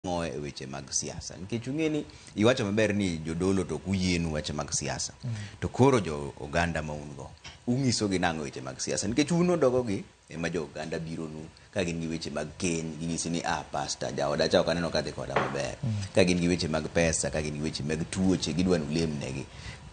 Ang'o e weche mag siasa? Nikech ung'e ni iwacho maber ni jodolo to ok uyienu weche mag siasa. To koro jo oganda ma un go, ung'isogi nang'o e weche mag siasa? Nikech un odogogi ema jo oganda bironu ka gin gi weche mag keny, ginyisi ni ah, pastor, jaoda cha ok aneno ka dhi koda maber. Ka gin gi weche mag pesa, ka gin gi weche mag tuoche, gidwa ni ulemnegi.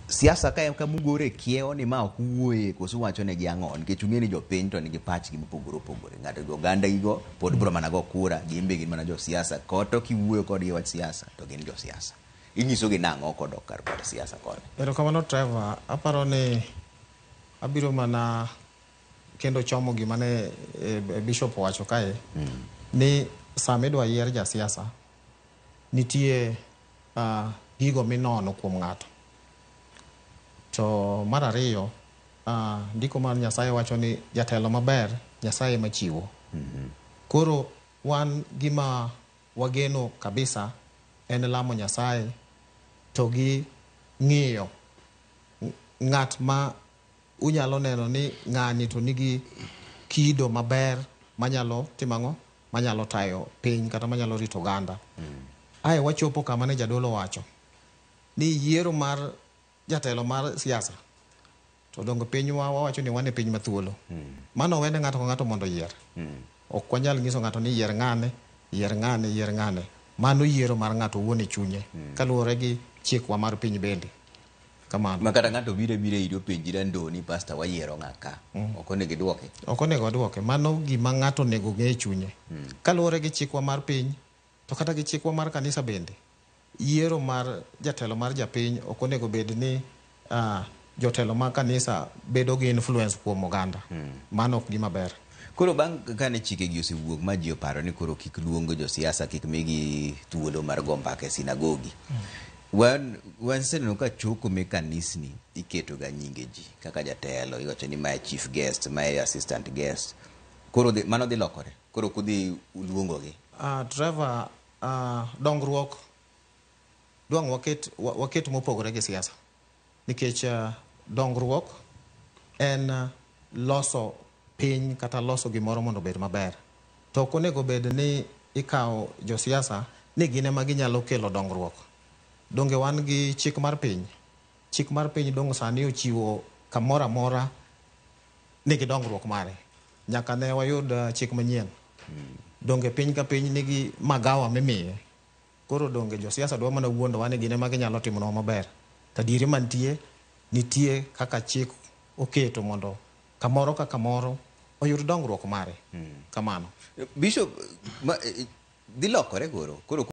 Siasa ka kama ugore kiewo ni ma ok uwuoye koso uwacho negi ang'o? Nikech ung'e ni jopiny to nigi pachgi mopogore opogore. Ng'ato oganda gigo pod biro mana go kura, gin be gin mana josiasa. Koto kiwuoyo kodgi e wach siasa to gin josiasa. Inyisogi nang'o kodok kar kod siasa koni? Erokamano Trevor, aparo ni abiro mana kendo chomo gima ne Bishop owacho kae ni sama idwa yier jasiasa nitie gigo minono kuom ng'ato. To mar ariyo, ndiko mar Nyasaye wacho ni jatelo maber Nyasaye ema chiwo. Koro wan gima wageno kabisa en lamo Nyasaye to gi ng'iyo ng'at ma unyalo neno ni ng'ani to nigi kido maber manyalo timo ang'o? Manyalo tayo piny kata manyalo rito oganda. Ae wachopo kama ne jadolo wacho ni yiero mar jatelo mar siasa to donge pinywa wawacho ni wan e piny mathuolo. Mano owene ng'ato ka ng'ato mondo oyier. Ok wanyal nyiso ng'ato ni yier ng'ane, yier ng'ane, yier ng'ane. Mano yiero mar ng'ato owuon e chunye kaluwore gi chikwa mar piny bende. Kamano. Ma kata ng'ato biro abira iri openji randoni, pastor wayiero ng'a ka? Ok onego idwoke? Ok onego adwoke. Mano gima ng'ato onego ong'e e chunye. Kaluwore gi chikwa mar piny to kata gi chikwa mar kanisa bende, yiero mar jatelo mar japiny ok onego bed ni jotelo mag kanisa bedo gi influence kuom oganda. Mano ok gima ber. Koro bang' kane chikegi osewuok ma ji oparo ni koro kik luong josiasa, kik migi thuolo mar go mbaka e sinagogi. Wan waseneno ka choko me kanisni iketo ga nyinge ji kaka jatelo, iwacho ni mae chief guest, mae assistant guest. Koro dhi, mano dhi lokore. Koro kudhi luongogi. Trevor, dongruok dwang' waket, waket mopogore gi siasa. Nikech dongruok en loso piny kata loso gimoro mondo obed maber. To ok onego bed ni ikawo josiasa ni gin ema ginyalo kelo dongruok. Donge wan gi chik mar piny? Chik mar piny dong sani ochiwo kamoro amora nigi dongruok mare. Nyaka ne wayud chik manyien. Donge piny ka piny nigi magawa mimiye. Koro donge josiasa dwa mana wuondowa ni gin ema ginyalo timonwa maber. To adieri mantie, nitie kaka chik oketo mondo kamoro ka kamoro oyud dongruok mare. Kamano. Bishop, ma, dhi lokore koro. Koro